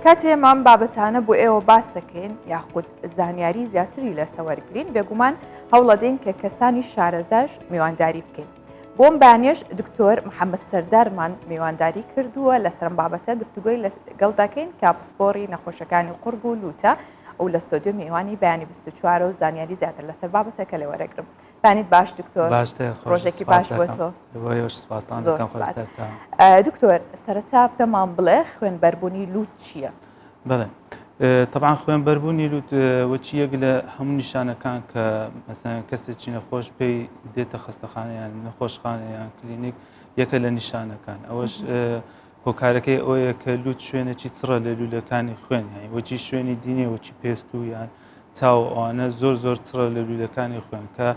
کاتێ ئێمە ئەم بابەتانە بۆ ئێوە باس دەکەین یاخود زانیاری زیاتری لەسە وەرگین، بێگومان هەوڵەدەین کە کەسانی شارەزاش میوانداری بکەین. بۆم بانیش دکتۆر محەممەد سەردارمان میوانداری کردووە، لەسەرم بابەتە گفتوگۆی لەگەڵ دەکەین کە پسپۆڕی نەخۆشەکانی قوڕگ و لوتە و لە ستۆدیۆ میوانی بەیانی 24 و زانیاری زیاتر لەسەر بابەتەکە لێ وەرەگرم. بانیت باش دکتۆر. باشتر. ڕۆژێکی باش بۆ تۆ. زۆر سپاس. دکتۆر سەرەتا پێمان بڵێ خوێنبەربوونی لوت چییە؟ بەڵێ طبعا خوێنبەربوونی لوت وەچی یەک لە هەموو نیشانەکان کە مەسەن کەسێکی نەخۆش پێی دێتە خەستەخانە یان نەخۆشخانە یان کلینیک یەکە لە نیشانەکان، ئەوەش هۆکارەکەی ئەوەیە کە لوت شوێنێکی چڕە لە لوولەکانی خوێن، یانی وەچی شوێنی دینێ وەچی پێست و یان چاو ئەوانە زۆر زۆر چڕە لە لوولەکانی خوێن کە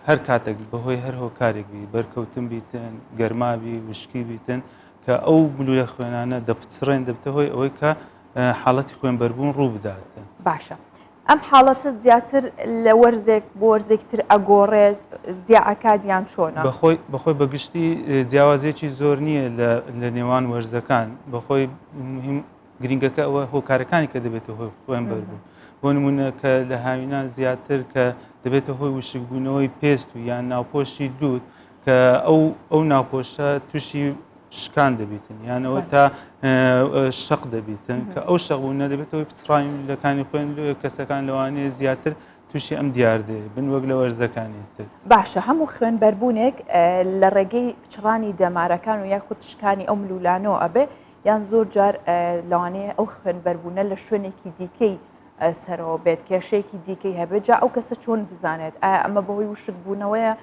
هەر کاتێک بەهۆی هەر هۆکارێک بی، بەرکەوتن بیتن، گەرمابی، وشکی بیتن، کە ئەو ملوولە خوێنانە دەپچڕێن، دەبتە هۆی ئەوەی کە حاڵەتی خوێنبەربوون ڕوو بدات. باشە ئەم حاڵەتە زیاتر لە وەرزێک بۆ وەرزێک تر ئەگۆڕێت، زیا ئەکات یان چۆنە؟ بەخۆی بەگشتی جیاوازیەکی زۆر نییە لە نێوان وەرزەکان. بەخۆی مهم گرنگەکە ئەوە هۆکارەکانی کە دەبێتە هۆی خوێنبەربوون. بۆ نمونە کە لە هاوینان زیاتر کە دەبێتە هۆی وشکبوونەوەی پێست و یان ناوپۆشی لوت کە ئەو ناوپۆشە تووشی شکان دەبیتن یانەوە تا شەق دەبیتن کە ئەو شەقبوونە دەبێتەوەی پچڕانی لەکانی خوێن، کەسەکان لەوانەیە زیاتر تووشی ئەم دیاردەیە بن وەک لە وەرزەکانی تر. باشە هەموو خوێنبەربوونێک لە ڕێگەی پچڕانی دەمارەکان و یاخود شکانی ئەو ملولانەوە ئەبێ، یان زۆر جار لەوانەیە ئەو خوێنبەربوونە لە شوێنێکی دیکەی سەرەوە بێت، کێشەیەکی دیکەی هەبێت، جا ئەو کەسە چۆن بزانێت ئایا ئەمە بەهۆی وشکبوونەوەیە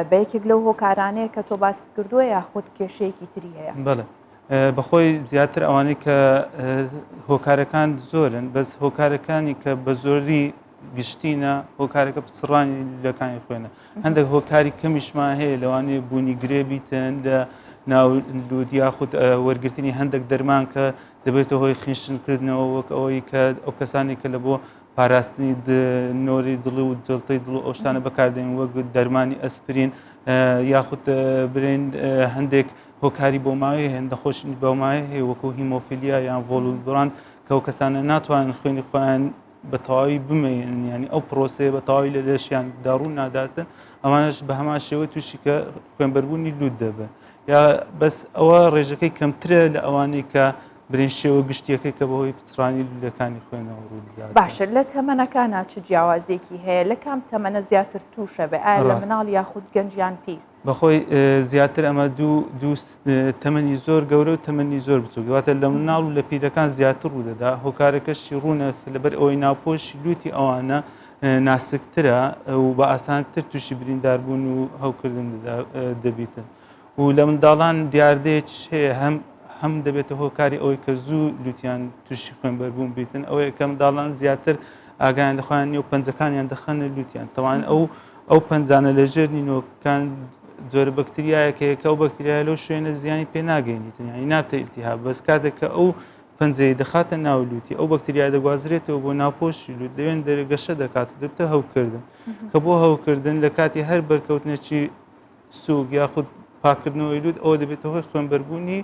بە یەکێک لەو هۆکارانەیە کە تۆ باست کردووە یاخود کێشەیەکی تری هەیە؟ بەڵێ بەخۆی زیاتر ئەوانەی کە هۆکارەکان زۆرن، بەس هۆکارەکانی کە بە زۆری گشتینە هۆکارەکە پچڕانی لولەکانی خوێنە. هەندێک هۆکاری کەمیشمان هەیە، لەوانەیە بوونی گرێ بیتن لە ناو لوت یاخود وەرگرتنی هەندێک دەرمان کە دەبێتە هۆی خینشنکردنەوە، وەک ئەوەی کە ئەو کەسانی کە لە بۆ پاراستنی نۆری دڵ و جڵتەی دڵ و ئەو شتانە بەکاردێن وەک دەرمانی ئەسپرین، یاخود برێن هەندێک هۆکاری بۆماوەی هەیە، نەخۆشی بۆماوەی هەیە وەکو هیمۆفیلیا یان ڤۆن ویلبراند کە ئەو کەسانە ناتوانن خوێنی خۆیان بە تەواوی بمێنن، یعنی ئەو پرۆسەیە بە تەواوی لە لەشیان داڕوو ناداتن، ئەمانەش بە هەمان شێوە تووشی کە خوێنبەربوونی لوت دەبن. یا بەس ئەوە ڕێژەکەی کەمترە لە ئەوانەی کە برین شێوە گشتیەکەی کە بەهۆی پچڕانی لولەکانی خوێنەوە ڕوودەدات. باشە لە تەمەنەکانا چ جیاوازیەکی هەیە؟ لە کام تەمەنە زیاتر تووشە بێ؟ ئایا لە مناڵ یاخود گەنج یان پیر؟ بەخۆی زیاتر ئەمە دوو تەمەنی زۆر گەورە و تەمەنی زۆر بچووک، واتە لە مناڵ و لە پیرەکان زیاتر ڕوودەدا. هۆکارەکەشی ڕوونە، لەبەر ئەوەی ناوپۆشی لوتی ئەوانە ناسکترە و بە ئاسانتر تووشی برینداربوون و هەوکردن دەبیتن. و لە منداڵان دیاردەیەکیش هەیە هەم دەبێتە هۆکاری ئەوەی کە زوو لوتیان تووشی خوێنبەربوون بیتن، ئەوەیە کە منداڵان زیاتر ئاگایان لە خۆیان نیە و پەنجەکانیان دەخەنە لوتیان. تەوان ئەو پەنجانە لە ژێر نینۆکان جۆرە بەکتریایەک هەیە کە ئەو بەکتریایە لەو شوێنە زیانی پێ ناگەینیتن، یعنی نابتە ئیلتیهاب، بەس کاتێک کە ئەو پەنجەی دەخاتە ناو لوتی ئەو بەکتریا دەگوازرێتەوە بۆ ناوپۆشی لوت، لەوێن دەرێ گەشە دەکات و دەبتە هەوکردن، کە بۆ هەوکردن لە کاتی هەر بەرکەوتنێکی سوک یاخود پاکردنەوەی لوت ئەوە دەبێتە هۆی خوێنبەربوونی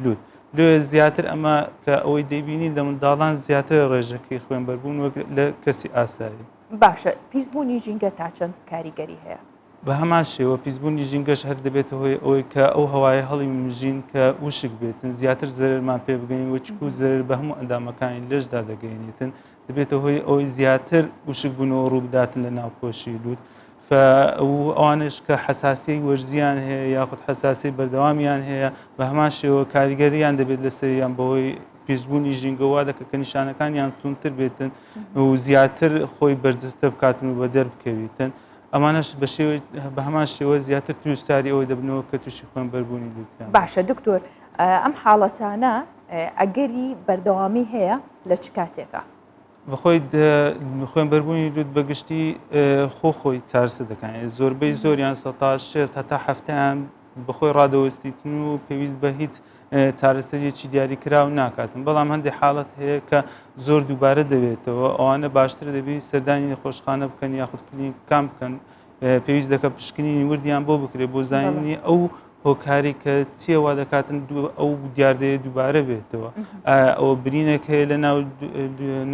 لوت. لێ زیاتر ئەمە کە ئەوەی دەیبینین لە منداڵان زیاتر ڕێژەکەی خوێنبەربوون وەک لە کەسی ئاسایی. باشە پیسبوونی ژینگە تا چەند کاریگەری هەیە؟ بە هەمان شێوە پیسبوونی ژینگەش هەر دەبێتە هۆی ئەوەی کە ئەو هەوایە هەڵیمژین کە وشک بێتن زیاتر زەرەرمان پێ بگەین و چکو زەرەر بە هەموو ئەندامەکانی لەشدا دەگەینێتن، دەبێتە هۆی ئەوەی زیاتر وشکبوونەوە ڕووبداتن لە ناوپۆشی لوت. و ئەوانش کە حەساسیەی وەرزیان هەیە یاخود حەساسی بەردەوامیان هەیە بە هەمان شێوە کاریگەریان دەبێت لەسەریان بەهۆی پیسبوونی ژینگە، وا دەکە کە نیشانەکانیان توندتر بێتن و زیاتر خۆی بەرجەستە بکاتن و بەدەر بکەویتن. ئەمانەش بە هەمان شێوە زیاتر تووشتاری ئەوەی دەبنەوە کە تووشی خوێنبەربوونی لوتیان. باشە دکتۆر ئەم حاڵەتانە ئەگەری بەردەوامی هەیە لە چ کاتێکا؟ بەخۆی خوێنبەربوونی لوت بەگشتی خۆ خۆی چارەسەر دەکەن، زۆربەی زۆریان 60% هەتا 70یان بەخۆی ڕادەوەستیتن و پێویست بە هیچ چارەسەریەکی دیاریکراو ناکاتن. بەڵام هەندێک حاڵەت هەیە کە زۆر دووبارە دەبێتەوە، ئەوانە باشتر دەبی سەردانی نەخۆشخانە بکەن یاخود کلینیکان بکەن، پێویست دەکە پشکنینی وردیان بۆ بکرێت بۆ زانینی ئەو هۆکاری کە چیە وا دەکاتن ئەو دیاردەیە دووبارە بێتەوە، ئایا ئەوە برینێک هەیە لە ناو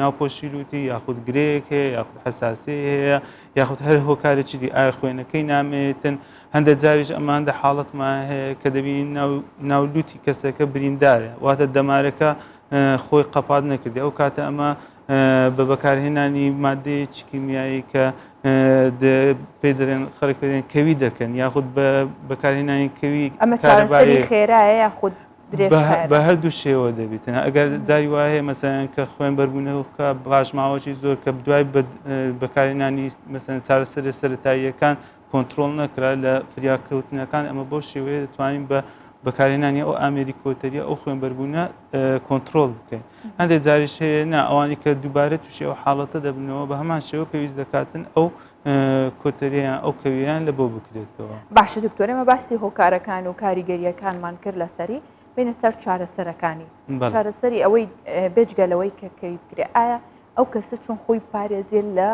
ناوپۆشی لوتی، یاخود گرێیەک هەیە، یاخود حەساسیە هەیە، یاخود هەر هۆکارێکی دی، ئایا خوێنەکەی نامێتن. هەندێک جاریش ئەمە هەندە حاڵەتمان هەیە کە دەبینین ناو لوتی کەسەکە بریندارە، واتە دەمارەکە خۆی قەپات نەکردی. ئەو کاتە ئەمە بە بەکارهێنانی مادەیەکی کیمیایی کە پێ دەڵێن خەڵک پێ دەڵێن کەوی دەکەن، یاخود بە بەکارهێنانی کەوی ئەمە چارەسەری خێرایە یاخود درێژخایەنە؟ بە هەردوو شێوە دەبیتن. ئەگەر جاری وایە هەیە مەسەلەن کە خوێن بەربوونەوەکە پاشماوەکی زۆر کە دوای بەکارهێنانی مەسەلەن چارەسەرە سەرەتاییەکان کۆنترۆڵ نەکرا لە فریاکەوتنەکان، ئەمە بەو شێوەیە دەتوانین بە بەکارهێنانی ئەو ئامێری کۆتەریە ئەو خوێنبەربوونە کۆنترۆڵ بکەین. هەندێک جاریش هەیە نا ئەوانی کە دووبارە تووشی ئەو حاڵەتە دەبنەوە بە هەمان شێوە پێویست دەکاتن ئەو کۆتەریان ئەو کەویان لە بۆ بکرێتەوە. باشە دکتۆر، ئێمە باسی هۆکارەکان و کاریگەریەکانمان کرد لەسەری، بینە سەر چارەسەرەکانی. چارەسەری ئەوەی بێجگە لەوەی کە کەوی بکرێ، ئایا ئەو کەسە چۆن خۆی پارێزێت لە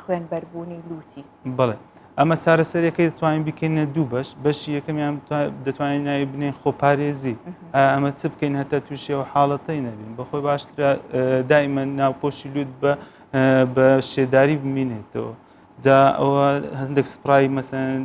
خوێنبەربوونی لوتی؟ بەڵێ، ئەمە چارەسەریەکەی دەتوانین بکەینە دوو بەش. بەشی یەکەمیان دەتوانین ناوی بنێین خۆپارێزی، ئەمە چ بکەین هەتا تووشی ئەو حاڵەتەی نەبین. بەخۆی باشترە دائیمە ناوپۆشی لوت بە شێداری بمینێتەوە. جا ئەوە هەندێک spray مەسەن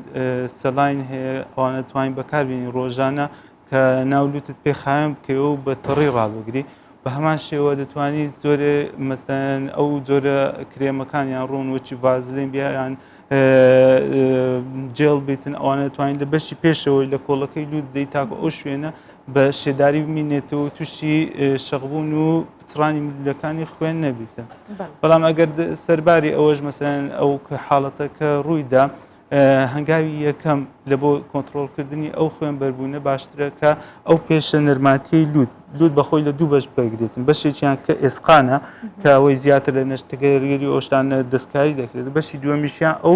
saline هەیە، ئەوانە توانین بەکاربێنین ڕۆژانە کە ناو لوتت پێ خاوێن بکەیەوە و بە تەڕی ڕابگری. بە هەمان شێوە دەتوانیت جۆرێ مەسەن ئەو جۆرە کرێمەکان یان ڕۆن وەکی ڤازلین بیا یان جێڵ بیتن، ئەوانە دەتوانین لە بەشی پێشەوەی لە کۆڵەکەی لوت بدەیت تاکو ئەو شوێنە بە شێداری بمینێتەوە و تووشی شەقبوون و پچڕانی ملولەکانی خوێن نەبیتن. بەڵام ئەگەر سەرباری ئەوەش مەسەن ئەو حاڵەتەکە ڕوویدا، هەنگاوی یەکەم لە بۆ کۆنتڕۆڵکردنی ئەو خوێنبەربوونە باشترە کە ئەو پێشە نەرماتیەی لوت، لوت بەخۆی لە دوو بەش پێکدێتن، بەشێکیان کە ئێسقانە کە ئەوەی زیاتر لە نەشتەگەری ئۆشتانە دەستکاری دەکرێت، بەشی دووەمیشیان ئەو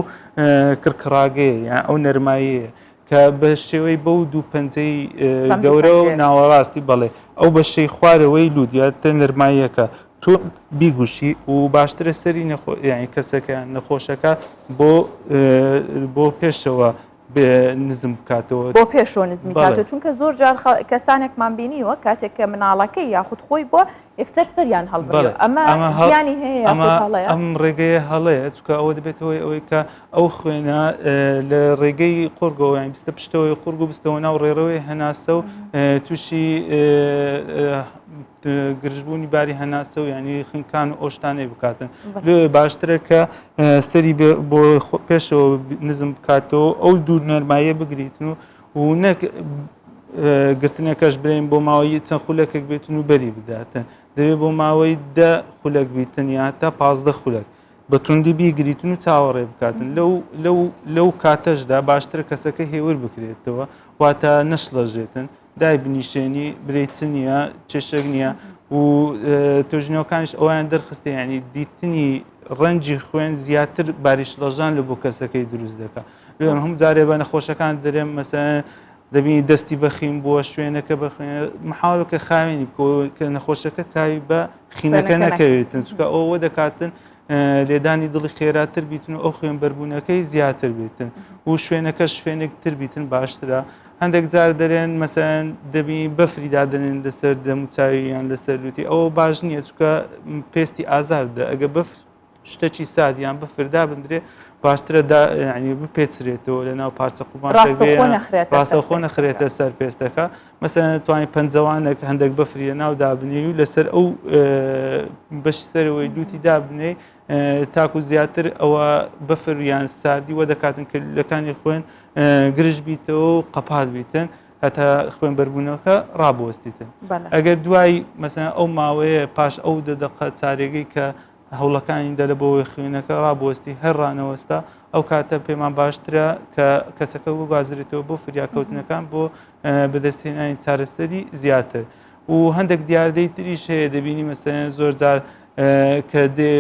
کڕکڕاگەیە یان ئەو نەرمایەیە کە بە شێوەی بەو دوو پەنجەی گەورە و ناوەڕاستی، بەڵێ ئەو بەشەی خوارەوەی لوت یا نەرماییەکە تۆ بیگوشی و باشترە سەری یانی کەسەکە نەخۆشەکە بۆ بۆ پێشەوە نزم بکاتەوە، بۆ پێشەوە نزمی کاتەوە، چونکە زۆر جار کەسانێکمان بینیوە کاتێک کە مناڵەکەی یاخود خۆی بووە یەکسەر سەریان هەڵبڕیوە. ئەمە زیانی هەیە یاخود هەڵەیە؟ ئەم ڕێگەیە هەڵەیە، چونکە ئەوە دەبێتە هۆی ئەوەی کە ئەو خوێنە لە ڕێگەی قوڕگەوە یان بستە پشتەوەی قوڕگ و بستەوە ناو ڕێڕەوەی هەناسە و تووشی گرژبوونی باری هەناسە و یعنی خنکان و ئەو شتانەی بکاتن. لێ باشترە کە سەری بۆ پێشەوە نزم بکاتەوە، ئەو دوور نەرماییە بگریتن و نەک گرتنەکەش برێن بۆ ماوەی چەند خولەکێک بێتن و بەری بداتن. دەبێت بۆ ماوەی 10 خولەک بیتن یا تا 15 خولەک بە توندی بیگریتن و چاوەڕێ بکاتن. لەو لەو لەو کاتەشدا باشترە کەسەکە هێور بکرێتەوە، واتە نەشڵەژێتن، دای بنیشێنی برێی چ نییە، کێشەک نییە. و توێژینەوەکانیش ئەویان دەرخستە یعنی دیتنی ڕەنجی خوێن زیاتر باری شڵەژان لە بۆ کەسەکەی دروست دەکات. لێم هەموو جارێ بە نەخۆشەکان دەرێم مەسەلەن دەبینی دەستی بەخین بووە، شوێنەکە بەخوێن، محاولە کە خاوێنی بکەوە کە نەخۆشەکە چاوی بە خینەکە نەکەوێتن، چونکە ئەوە دەکاتن لێدانی دڵی خێراتر بیتن و ئەو خوێنبەربوونەکەی زیاتر بیتن و شوێنەکە شوێنێک تر بیتن باشترە. هەندێک جار دەرێن مەسەن دەبی بەفری دادەنێن لەسەر دەموچاوی یان لەسەر لوتی، ئەوە باش نییە چونکە پێستی ئازار دە. ئەگە بەفر شتەکی سارد یان بەفر دابندرێ باشترە ینی بپێچرێتەوە لە ناو پارچە قوماش ڕاستەخۆ نەخرێتە سەر پێستەکە. مەسەلەن دەتوانین پەنجەوانێک هەندێک بەفری لە ناو دابنێی و لەسەر ئەو بەشی سەرەوەی لوتی دابنێی تاکو زیاتر ئەوە بەفر یان ساردی وە دەکاتن کە لولەکانی خوێن گرژ بیتەوە و قەپات بیتن هەتا خوێن بەربوونەوەکە ڕابوەستیتن. ئەگەر دوای مەسەلەن ئەو ماوەیە پاش ئەو دە دەقە چارێگەی کە هەوڵەکانی دە لە بۆ خوێنەکە ڕابوەستی هەر ڕانەوەستا، ئەو کاتە پێمان باشترە کە کەسەکە بگوازرێتەوە بۆ فریاکەوتنەکان بۆ بەدەستهێنانی چارەسەری زیاتر. و هەندێک دیاردەی تریش هەیە دەبینی مەسەلەن زۆر جار کە دێ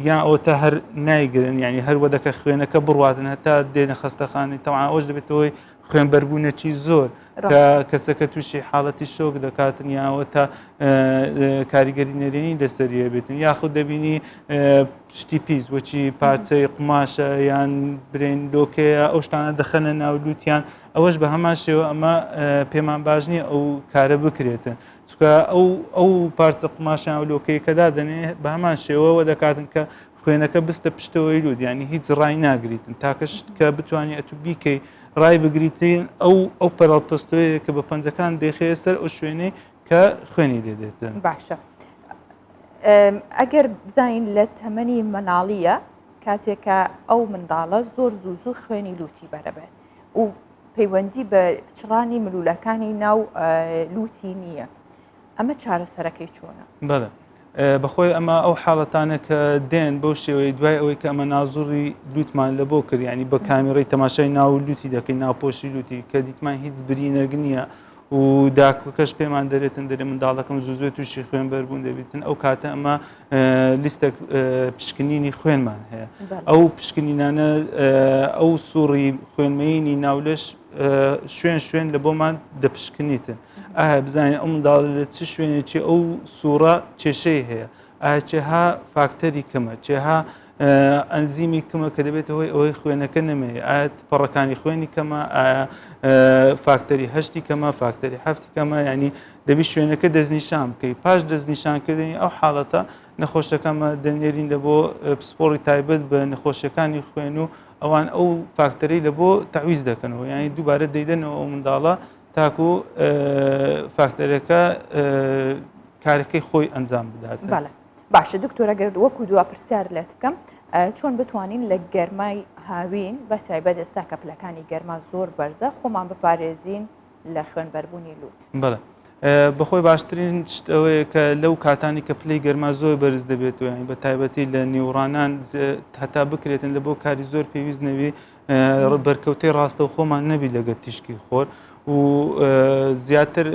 یان ئەوە تا هەر نایگرن، یعنی هەر وەدەکە خوێنەکە بڕواتن هەتا دێنە خەستەخانەی، تەوان ئەوش دەبێتەوەی خوێنبەربوونەکی زۆر کە کەسەکە تووشی حاڵەتی شۆک دەکاتن یاوە تا کاریگەری نەرێنی لەسەریە بێتن. یاخود دەبینی شتی پیس وەچی پارچەی قوماشە یان برێن لۆکەیە ئەو شتانە دەخەنە ناو لوتیان، ئەوەش بە هەمان شێوە ئەمە پێمان باش نییە ئەو کارە بکرێتن چونکە ئەو ئەو پارچە قوماشیان و لۆکەی کە دادەنێ بە هەمان شێوەوە دەکاتن کە خوێنەکە بستە پشتەوەی لوت ینی هیچ ڕای ناگریتن تاکە شت کە بتوانانی ئەتو بیکەی ڕای بگریتین ئەو ئەو پەرەڵپەستۆیە کە بە پەنجەکان دەیخەیە سەر ئەو شوێنەی کە خوێنی لێ دێتن. باشە ئەگەر بزانین لە تەمەنی منداڵیە کاتێکە ئەو منداڵە زۆر زوو زوو خوێنی لوتی بەرەبێت و پەیوەندی بە پچڕانی ملولەکانی ناو لوتی نییە ئەمە چارەسەرەکەی چۆنە؟ بەڵێ بەخۆی ئەمە ئەو حاڵەتانە کە دێن بەو شێوەی دوای ئەوەی کە ئەمە نازوڕی لوتمان لە بۆ کرد ینی بە کامیڕی تەماشای ناو لوتی دەکەین ناوپۆشی لوتی کە دیتمان هیچ برینەک نییە و داکەکەش پێمان دەرێتن دەرێ منداڵەکەم زوو زوو تووشی خوێن بەربوون دەبیتن ئەو کاتە ئەمە لیستێک پشکنینی خوێنمان هەیە ئەو پشکنینانە ئەو سوڕی خوێنمەینی ناولەش شوێن شوێن لە بۆمان دەپشکنیتن ئایا بزانین ئەو منداڵ لە چ شوێنێکی ئەو سوڕە کێشەی هەیە ئایا چێها فاکتەری کەمە چێها ئەنزیمی کەمە کە دەبێتە هۆی ئەوەی خوێنەکە نەمێنێ ئایا پەڕەکانی خوێنی کەمە ئایا فاکتەری هەشتی کەمە فاکتەری هەفتی کەمە ینی دەبی شوێنەکە دەستنیشان بکەیت پاش دەستنیشانکردنی ئەو حاڵەتە نەخۆشەکەمە دەنێرین لە بۆ پسپۆڕی تایبەت بە نەخۆشیەکانی خوێن و ئەوان ئەو فاکتەری لە بۆ تەعویز دەکەنەوە یعنی دووبارە دەیدەنەوە ئەو منداڵە تاکو فاکتەرەکە کارەکەی خۆی ئەنجام بدات. باشە دکتۆر ئەگەر وەکو دوا پرسیار لێت بکەم چۆن بتوانین لە گەرمای هاوین بە تایبەت ئێستا کە پلەکانی گەرما زۆر بەرزە خۆمان بپارێزین لە خوێنبەربوونی لوت؟ بەڵێ بەخۆی باشترین شت ئەوەیە کە لەو کاتانی کە پلەی گەرما زۆر بەرز دەبێت و یانی بە تایبەتی لە نیوڕانان هەتا بکرێتن لە بۆ کاری زۆر پێویست نەوی بەرکەوتەی ڕاستەوخۆمان نەبی لەگەر تیشکی خۆر و زیاتر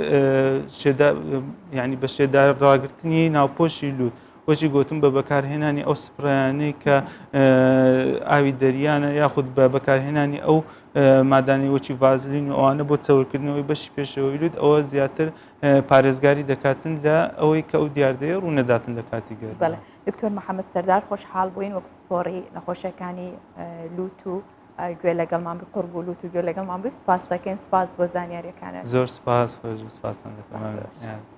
ینی بە شێدار ڕاگرتنی ناوپۆشی لوت وەچی گوتم بە بەکارهێنانی ئەو سپرایانەی کە ئاوی دەریانە یاخود بە بەکارهێنانی ئەو مادانی وەچی ڤازلین و ئەوانە بۆ چەورکردنەوەی بەشی پێشەوەی لوت ئەوە زیاتر پارێزگاری دەکاتن لە ئەوەی کە ئەو دیاردەیە ڕوونەداتن لە کاتی گەرما. دکتۆر محەممەد سەردار خۆشحاڵ بووین وەک پسپۆڕی نەخۆشیەکانی لوت و گوێ لەگەڵمان بی قوڕگ و لوت و گوێ لەگەڵمان بووی سپاس دەکەین سپاس بۆ زانیاریەکانت. زۆر سپاس خۆش سپاستان دەکەم.